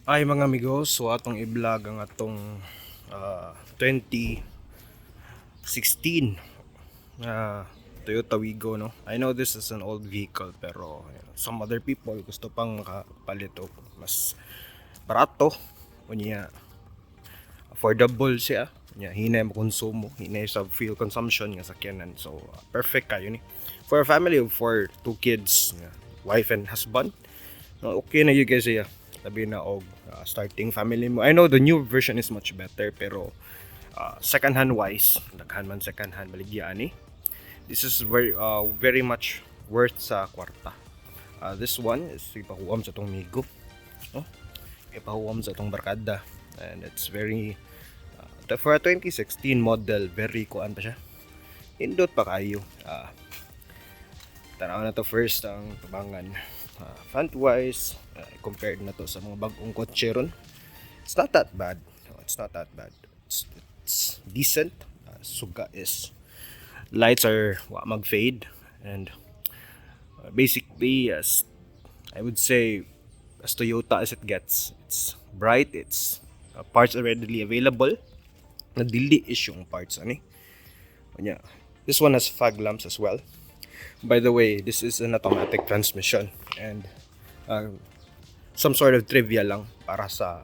Ay, mga amigos, so atong i-vlog ang atong 2016 na Toyota Wigo, no. I know this is an old vehicle, pero some other people gusto pang makapalit og mas barato, unya affordable siya, unya hinay mo konsumo, hinay sa fuel consumption nga sakyanan. So perfect kayo ni for a family of four, two kids, nga, wife and husband. No, okay na gyud guys siya. Labi na og starting family mo. I know the new version is much better, pero second hand wise, daghan man second hand baligya ani. This is very much worth sa kwarta. This one is ipahuam sa atong migo. No? Ipahuam sa atong barkada. And it's very for a 2016 model, very kuan pa siya. Indot pa kayo. Tanaw na to first ang tubangan. Front wise, compared na to sa mga bagong kotse ron. It's not that bad. No, it's not that bad. It's decent. Suga is lights are wa mag-fade and basically, as I would say, as Toyota as it gets. It's bright, it's parts are readily available. Nadili is yung parts ani. Unya, this one has fog lamps as well. By the way, this is an automatic transmission and some sort of trivia lang para sa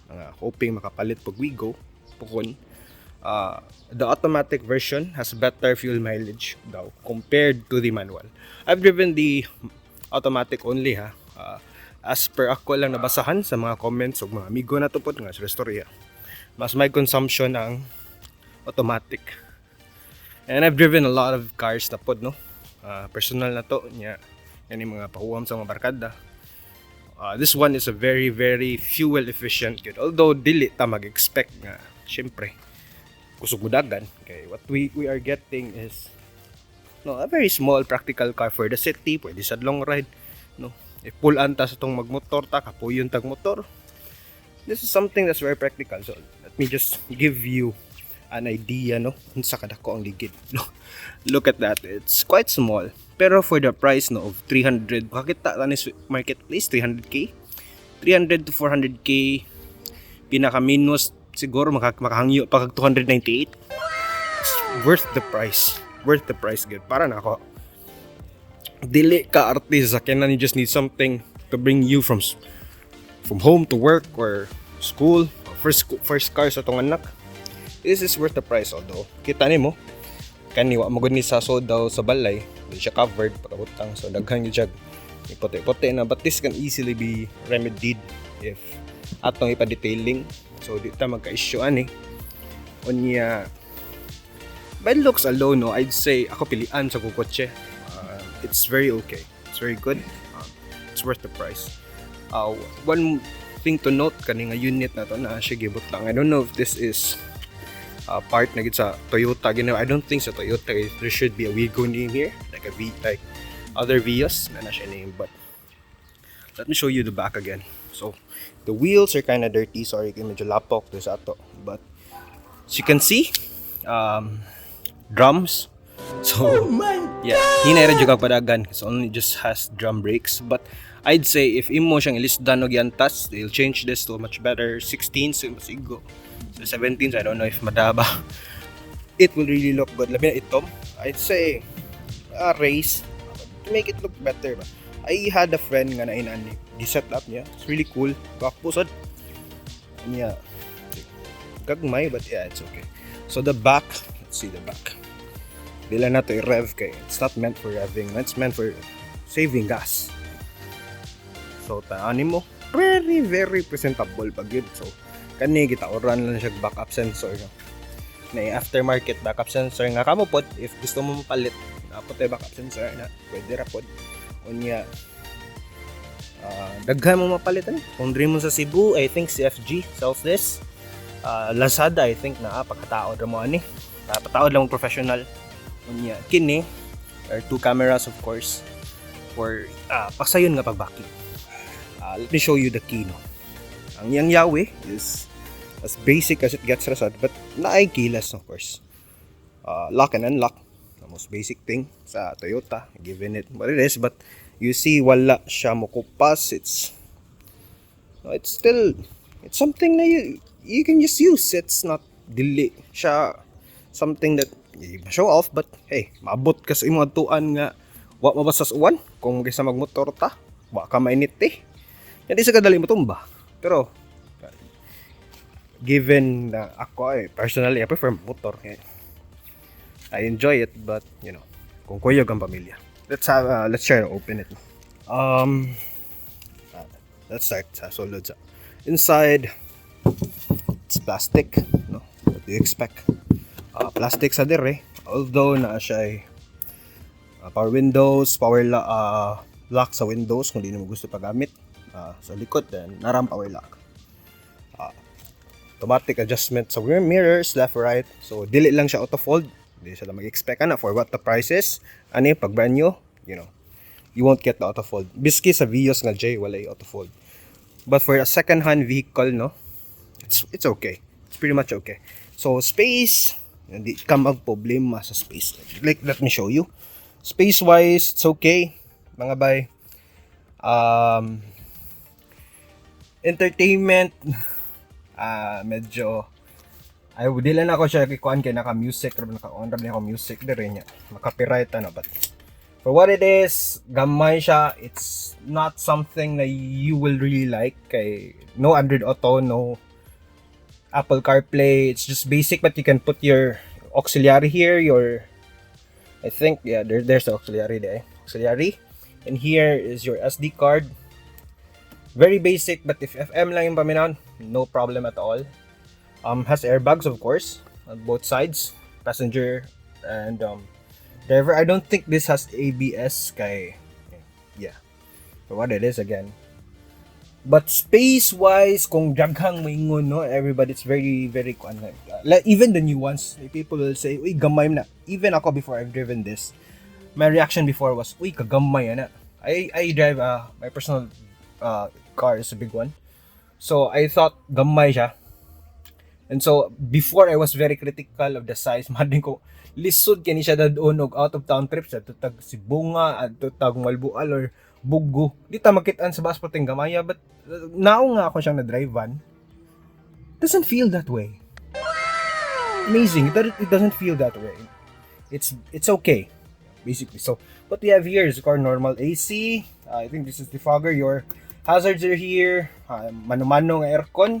mga hoping makapalit pag Wigo pukon. The automatic version has better fuel mileage daw compared to the manual. I've driven the automatic only ha. As per ako lang nabasahan sa mga comments ug mga amigo na to pod nga sa istorya. Mas may consumption ang automatic. And I've driven a lot of cars na pod, no. Personal na to nya yani mga pahuwam sa mga barkada. This one is a very, very fuel efficient gyud. Although dili ta mag-expect nga syempre kusog mudagan kay what we are getting is, no, a very small practical car for the city, pwede sa long ride, no. If full ta sa tong magmotor ta, kapuyon tag motor. This is something that's very practical. So let me just give you an idea, no, unsa kadako ang ligid, no. Look at that. It's quite small. Pero for the price, no, of 300, makakita ta ni sa marketplace 300K. 300 to 400K, pinaka minus siguro makahangyo pa kag 298. It's worth the price. Worth the price gyud para nako. Dili ka artist sa sakyanan, you just need something to bring you from home to work or school, or first car sa atong anak. This is worth the price, although kita nimo kani wa mo gud ni sa sold daw sa balay, di siya covered pagkabutang, so daghan gyud siya puti-puti na, but this can easily be remedied if atong ipa-detailing, so di ta magka-issue ani. Unya, by looks alone, no, I'd say ako pilian sa kotse. It's very okay, it's very good, it's worth the price. One thing to note, kani nga unit na to na siya gibutang. I don't know if this is part na gid sa Toyota gina. I don't think sa Toyota there should be a Wigo name here, like a V, like other Vios na siya name, but let me show you the back again. So the wheels are kind of dirty, sorry kay medyo lapok to sa ato, but as you can see, drums. So yeah, hinay ra jud kag padagan. It's only just has drum brakes, but I'd say if imo siyang ilisdan og yantas, they'll change this to a much better 16, so masigo. So 17, I don't know if madaba. It will really look good. Labi na itom. I'd say race to make it look better ba. I had a friend nga na inani. Gi-set up niya. It's really cool. Gwapo sad. Niya. Gagmay, but yeah, it's okay. So the back, let's see the back. Dili na to i-rev kay it's not meant for revving. It's meant for saving gas. So taani mo, very very presentable pag yun. So kani gitaoran lang siya backup sensor, no. Na aftermarket backup sensor nga kamo pod if gusto mo mapalit, naa pod backup sensor na pwede ra pod. Unya daghan mo mapalitan. Kung diri mo sa Cebu, I think CFG sells this. Lazada, I think naa pagkataod ra mo ani. Pataod lang mo professional. Unya kini there are two cameras, of course, for pasayon nga pagbaki. Let me show you the key, no. Ang iyang yawi is as basic as it gets ra sad, but naay keyless, of course. Lock and unlock, the most basic thing sa Toyota, given it what it is, but you see wala siya mokupas. It's No, it's still, it's something na you can just use. It's not dili siya something that you show off, but hey, maabot ka sa imong adtuan nga wa mabasa sa uwan kung kaysa magmotor ta, wa ka mainit eh. Hindi sa kadali motumba. Pero given na ako eh, personally I prefer motor. Eh, I enjoy it, but kung kuyog ang pamilya. Let's try to open it. Let's start sa sulod sa inside. It's plastic, no? What do you expect? Plastic sa dire, although naa siya ay power windows, power lock sa windows kung di mo gusto paggamit. Sa likod then naa ram power lock. Automatic adjustment sa rear mirrors, left, right. So dili lang siya auto fold. Di siya mag-expect ana for what the price is. Ani pag brand new, you won't get the auto fold. Biski sa Vios nga J, wala auto fold. But for a second hand vehicle, no, it's okay. It's pretty much okay. So space, hindi ka mag-problema sa space. Like, let me show you. Space wise, it's okay. Mga bay. Entertainment, medyo ay di lang ako siya kikuan kay naka music ra, naka on ra ako music dire niya. Maka-copyright ano, but for what it is, gamay siya. It's not something na you will really like kay no Android Auto, no Apple CarPlay. It's just basic, but you can put your auxiliary here, your, I think, yeah, there's the auxiliary there. Auxiliary. And here is your SD card. Very basic, but if FM lang yung paminaw, no problem at all. Has airbags, of course, on both sides, passenger and driver. I don't think this has ABS kay, yeah. For what it is again. But space-wise, kung daghang moingon, no, everybody, it's very, very, kuan, like, even the new ones, like, people will say, "Uy, gamay na." Even ako before I've driven this, my reaction before was, "Uy, kagamay ana." I drive, my personal car is a big one. So, I thought gamay siya. And so, before I was very critical of the size, mading ko, lisod kini siya dad-on og out of town trips, adto tag Sibonga, adto tag Moalboal or Bugo. Di ta makitaan sa bus pating gamaya, but now nga ako siyang na-drive-an, doesn't feel that way. Amazing. It doesn't feel that way. It's okay, basically. So, what we have here is car normal AC. I think this is the fogger. Your hazards are here. Mano-mano nga aircon.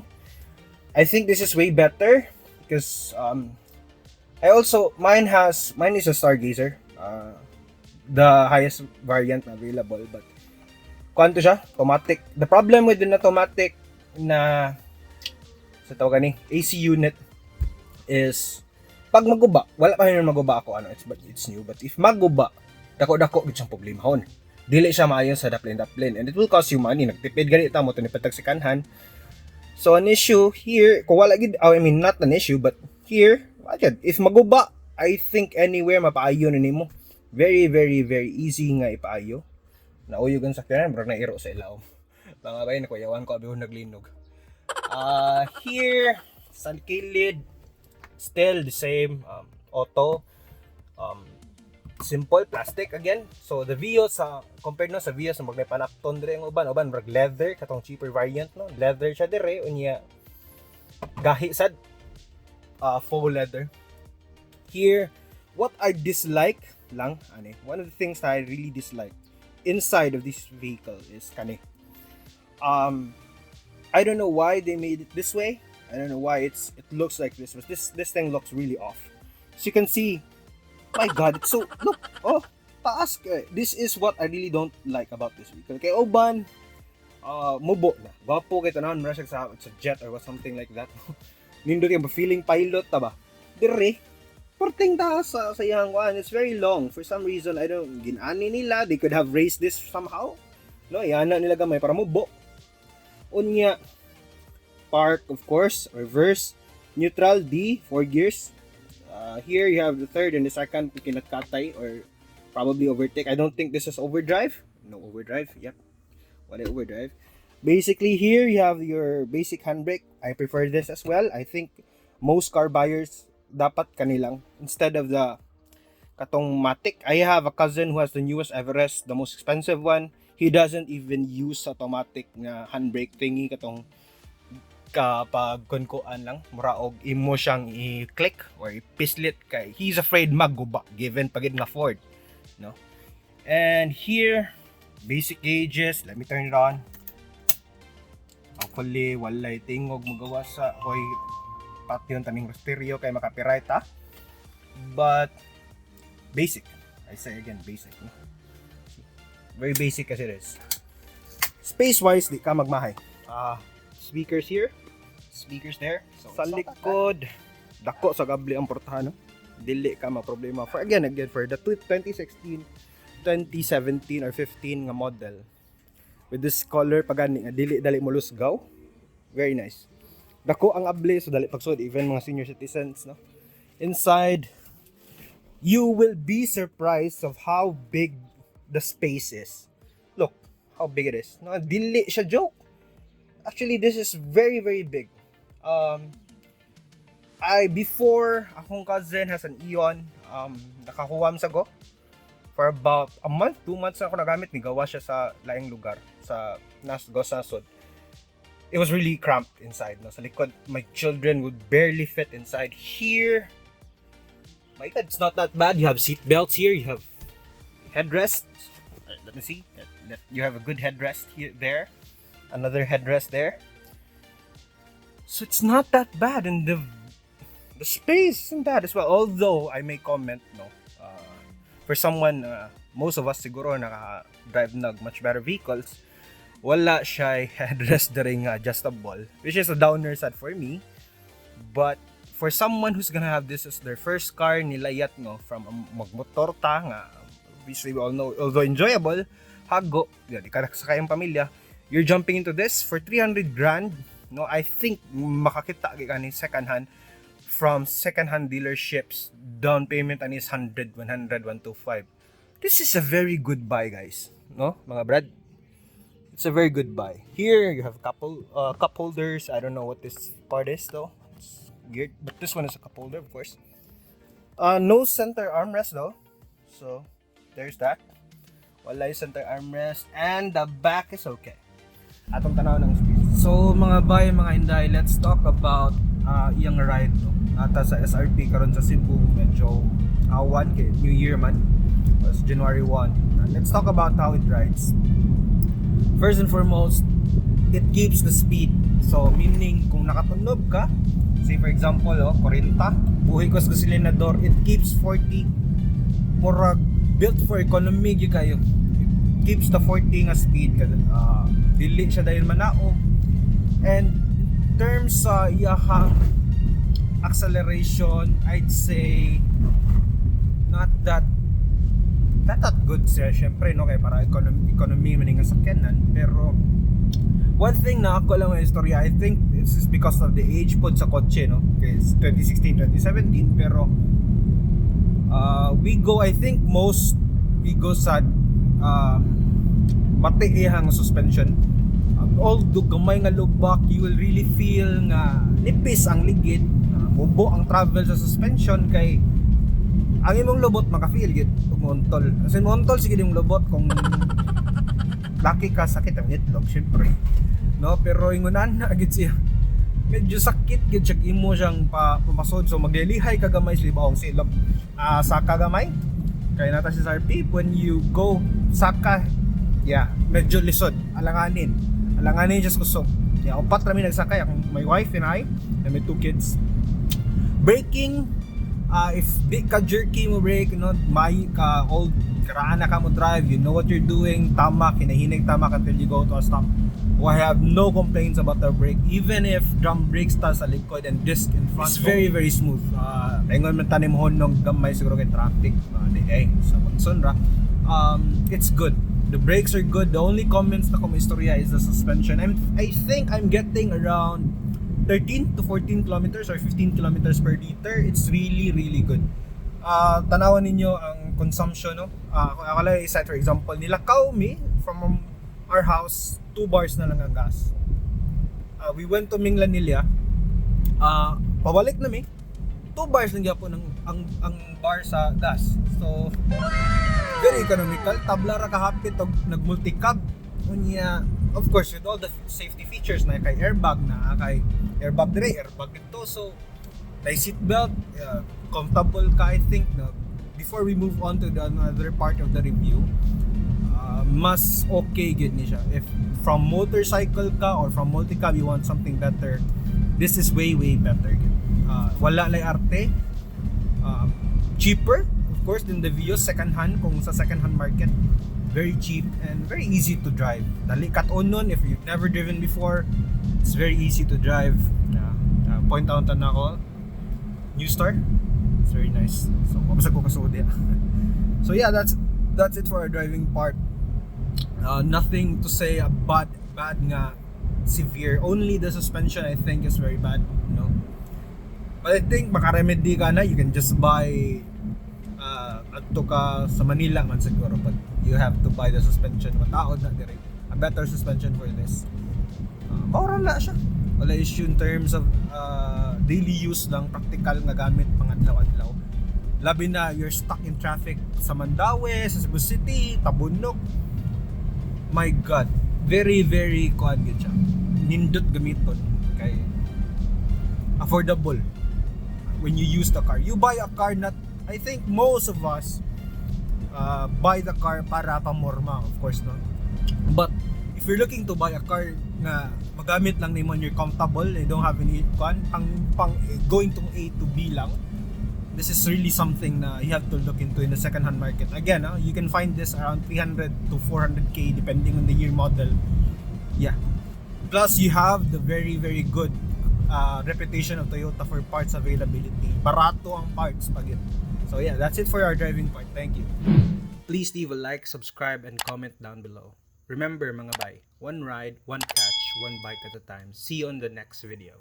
I think this is way better because I also mine is a Stargazer, the highest variant available, but kuan to siya, automatic. The problem with the automatic na sa tawag ni AC unit is pag maguba, wala pa yun maguba ako ano, it's, but it's new, but if maguba, dako-dako gid siyang problema hon. Dili siya maayo sa daplin-daplin and it will cost you money. Nagtipid gani ta mo to ni patag sekanhan. So an issue here, kung wala gid, oh, I mean, not an issue, but here, agad, if maguba, I think anywhere mapaayo na nimo. Very, very, very easy nga ipaayo. Nauyog ang sakyanan, murag nairo sa ilaw. Mga bay, nakuyawan ko abi naglinog. Here, sa kilid, still the same, auto, simple plastic again. So the Vios sa compared no sa Vios sa mag panapton dire ang uban, uban murag leather katong cheaper variant, no. Leather siya dire unya gahi sad, faux leather. Here, what I dislike lang ani, one of the things that I really dislike inside of this vehicle is kani. I don't know why they made it this way. I don't know why it looks like this, but this thing looks really off. So you can see, my God, it's so, look, oh, taas kay. This is what I really don't like about this vehicle. Kay uban, mubo na. Gwapo kay tanan, mura siya sa jet or something like that. Nindot yung feeling pilot ta ba? Dire, perting taas sa iyang kuan. It's very long. For some reason, I don't, ginani nila, they could have raised this somehow. No, yana nila gamay para mubo. Unya, park, of course, reverse, neutral, D, four gears. Here you have the third and the second, you cannot katay or probably overtake. I don't think this is overdrive. No overdrive. Yep. Wala overdrive. Basically, here you have your basic handbrake. I prefer this as well. I think most car buyers dapat kanilang instead of the katong matic. I have a cousin who has the newest Everest, the most expensive one. He He doesn't even use automatic nga handbrake thingy, katong kapag kunkuan lang, mura og imo siyang i-click or i-pislit kay he's afraid magguba, given pagid nga Ford, no? And here, basic gauges. Let me turn it on. Hopefully walay tingog magawa sa hoy patyon taming stereo kay maka-copyright ha. But basic, I say again, basic, no? Very basic as it is. Space wise, di ka magmahay. Ah, speakers here, speakers there. So, sa likod, dako sa gabli ang portahan, no? Dili ka ma-problema. For again, again, for the 2016, 2017 or 15 nga model. With this color pa gani nga dili dali mo lusgaw. Very nice. Dako ang abli, so dali pagsud even mga senior citizens, no? Inside, you will be surprised of how big the space is. Look how big it is. No, dili siya joke. Actually, this is very, very big. I before, akong cousin has an Eon. Nakakuha sa go for about a month, 2 months na ako nagamit. Nigawa siya sa laing lugar sa Nasgo Sasod. It was really cramped inside. No? Sa likod, my children would barely fit inside. Here, my God, it's not that bad. You have seat belts here. You have headrests. Let me see. You have a good headrest here, there. Another headrest there. So it's not that bad, and the space isn't bad as well. Although I may comment, no, for someone, most of us siguro naka-drive nag much better vehicles, wala siya headrest diri nga adjustable, which is a downer sad for me. But for someone who's gonna have this as their first car, nilayat, no, from magmotor ta nga, obviously we all know, although enjoyable, hago, di ka sa kayong pamilya, you're jumping into this for 300 grand, no? I think makakita gyud ani second hand from second hand dealerships, down payment ani is 100, 100, 125. This is a very good buy, guys, no, mga brad? It's a very good buy. Here you have couple cup holders. I don't know what this part is though. It's weird, but this one is a cup holder, of course. No center armrest though, so there's that. Wala yung center armrest, and the back is okay. Atong tanaw ng space. So mga bay, mga inday, let's talk about iyang ride, no. Ata sa SRP karon sa Cebu, medyo awan kay New Year man. It's January 1. Let's talk about how it rides. First and foremost, it keeps the speed. So meaning kung nakatunob ka, say for example, oh, 40, buhi ko sa gasilinador, it keeps 40. Murag built for economy gyud kayo. It keeps the 40 nga speed kada dili siya dayon manaog. And in terms sa iyahang acceleration, I'd say not that good siya syempre, no, kay para economy man nga sakyanan. Pero one thing na ako lang ang istorya, I think it's just because of the age pod sa kotse, no, kay it's 2016, 2017, pero we go, I think most we go sa bati iyang suspension. Although gamay nga lubak, you will really feel nga nipis ang ligid, mubo ang travel sa suspension kay ang imong lubot maka-feel gid ug moontol. As in moontol sige imong lubot. Kung laki ka, sakit ang itlog syempre, no? Pero ingunan na gid siya, medyo sakit gid siya imo siyang pa pumasod, so maglilihay ka gamay sa libawong silop, saka gamay kay nata si SRP. When you go saka, yeah, medyo lisod, alanganin, alanganin just kusog. Yeah, upat rami nagsakay, akong my wife and I and my two kids. Braking, if di ka jerky mo brake, no, may ka old karaan na ka mo drive, you know what you're doing, tama kinahinag, tama until you go to a stop. Well, I have no complaints about the brake, even if drum brakes ta sa likod and disc in front. It's very, very smooth. Ingon man tanim honong gamay siguro kay traffic, di eh sa Monson ra. It's good, the brakes are good. The only comments na ko istorya is the suspension. I think I'm getting around 13 to 14 kilometers or 15 kilometers per liter. It's really, really good. Tanawan ninyo ang consumption, no? Kung ako lang i-cite for example, nilakaw mi from our house, 2 bars na lang ang gas. We went to Minglanilla. Pabalik na mi, 2 bars lang gyapon ang bar sa gas. So, Very economical. Tabla ra kahapit og nag-multicab. Unya, of course, with all the safety features na kay airbag na kay airbag dire, airbag dito. So, like seatbelt, comfortable ka, I think, no? Before we move on to the another part of the review, mas okay gyud ni siya. If from motorcycle ka or from multicab you want something better, this is way, way better gyud. Wala lay arte. Cheaper, of course, than the Vios second hand kung sa second hand market. Very cheap and very easy to drive. Dali kat-onon if you've never driven before. It's very easy to drive. Point out na ako. New Star. It's very nice. So, mabasag ko kasuod ya. So yeah, that's it for our driving part. Nothing to say bad bad nga severe. Only the suspension, I think, is very bad. But I think makaremedy ka na, you can just buy adto ka sa Manila man siguro, but you have to buy the suspension, mataod na dire. A better suspension for this. Mao ra na siya. Wala issue in terms of daily use lang, practical nga gamit mga adlaw-adlaw. Labi na you're stuck in traffic sa Mandaue, sa Cebu City, Tabunok. My God, very, very kuan gyud siya. Nindot gamiton kay affordable when you use the car. You buy a car not, I think most of us buy the car para pamorma, of course, no. But if you're looking to buy a car na magamit lang nimo and you're comfortable, you don't have any kuan pang pang going to A to B lang, this is really something na you have to look into in the second hand market. Again, you can find this around 300 to 400K depending on the year model. Yeah. Plus, you have the very, very good reputation of Toyota for parts availability. Barato ang parts pag yun. So yeah, that's it for our driving part. Thank you. Please leave a like, subscribe, and comment down below. Remember, mga bay, one ride, one catch, one bite at a time. See you on the next video.